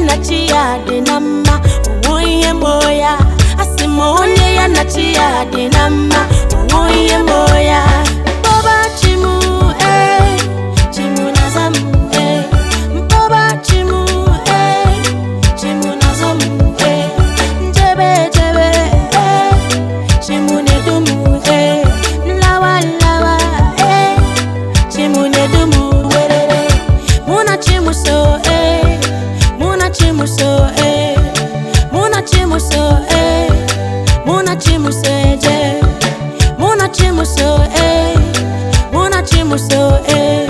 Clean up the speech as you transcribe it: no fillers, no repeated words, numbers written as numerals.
na chi ya dị na mma, onwe ihe mo ya. Asị m onye ya na chi ya dị na mma, onwe ihe mo ya. Mkpọba chi m, eh, chi m na-aza m, eh. Mkpọba chi m, eh, chi m na-aza m, eh. Njebe ejebe, eh, chi m na-edu m, eh. Nlawa nlawa, eh, chi m na-edu m werere. Mụ na chi m so, eh. Mụ na chi m so, eh. Mụ na chi m so, eh. Mụ na chi m so eje. Mụ na chi m so, eh. Mụ na chi m so, eh.